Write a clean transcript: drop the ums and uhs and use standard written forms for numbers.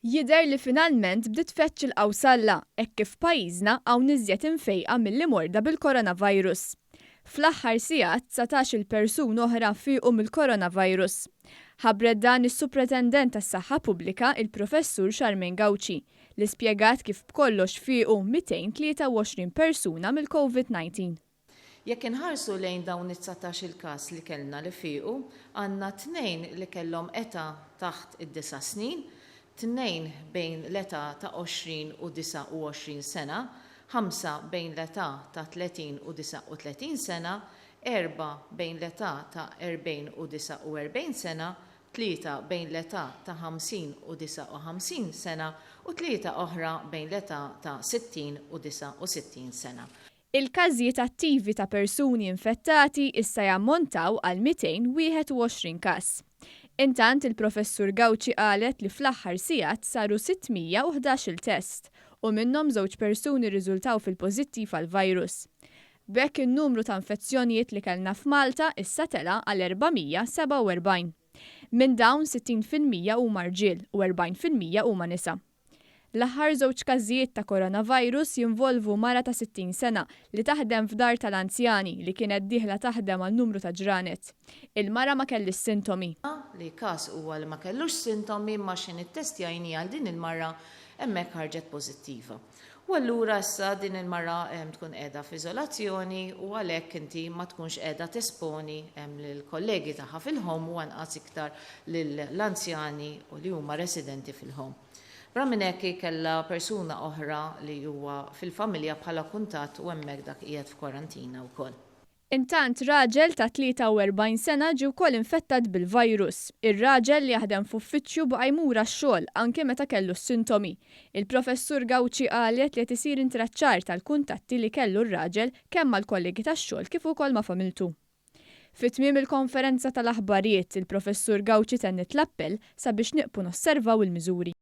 Jidher li finalment bdiet tfeġġ il-qawsalla hekk kif f'pajjiżna hawn iżjed imfejqa milli morda bil-coronavirus. Fl-aħħar sigħat 19-il persuna oħra fiequ mill-coronavirus. Ħabbret dan is-Supretendent tas-Saħħa Pubblika il-Professur Charmaine Gauci li spjegat kif b'kollox fiequ 223 persuna mill-Covid-19. Jekk inħarsu lejn dawn id-19-il każ li kellna li fiequ, għandna tnejn li kellhom età taħt id-disa' snin, tnejn bejn l-età ta' 20 u 29 sena, ħamsa bejn l-età ta' 30 u 39 sena, erbgħa bejn l-età ta' 40 u 49 sena, tlieta bejn l-età ta' 50 u 59 sena u tlieta oħra bejn l-età ta' 60 u 69 sena. Il-każijiet attivi ta' persuni infettati issa jammontaw għal 221 każ. Intant il-Professur Gauci qalet li fl-aħħar sigħat saru 611-il test u minnhom żewġ persuni rriżultaw fil-pożittiv għall-virus. B'hekk in-numru ta' infezzjonijiet li kellna f'Malta issa tela' għal 447. Minn dawn 60% huma rġiel u 40% huma nisa. L-aħħar żewġ każijiet ta' coronavirus jinvolvu mara ta' 60 sena li taħdem f'dar tal-anzjani li kienet dieħla taħdem għal numru ta' ġranet. Il-mara ma kellhiex sintomi. Li każ huwa li ma kellux sintomi imma x'ħin ittestjajniha għal din il-mara hemmhekk ħarġet pożittiva. U allura issa din il-mara tkun qiegħda f'iżolazzjoni u għalhekk inti ma tkunx qiegħda tesponi lill-kollegi tagħha fil-home u anqas iktar lill-anzjani u li huma residenti fil-home. Barra minn hekk hi kellha persuna oħra li huwa fil-familja bħala kuntatt u hemmhekk dak qiegħed f'kwarantina wkoll. Intant raġel ta' 43 sena ġie wkoll infettat bil-virus. Ir-raġel li jaħdem f'uffiċċju baqa' jmur għax-xogħol anke meta kellu s-sintomi. Il-Professur Gauci qalet li qed isir intraċċar tal-kuntatti li kellu r-raġel kemm mal-kollegi tax-xogħol kif ukoll ma' familtu. Fi tmiem il-konferenza tal-aħbarijiet, il-Professur Gauci tenniet l-appell sabiex nieqfu nosservaw il-miżuri.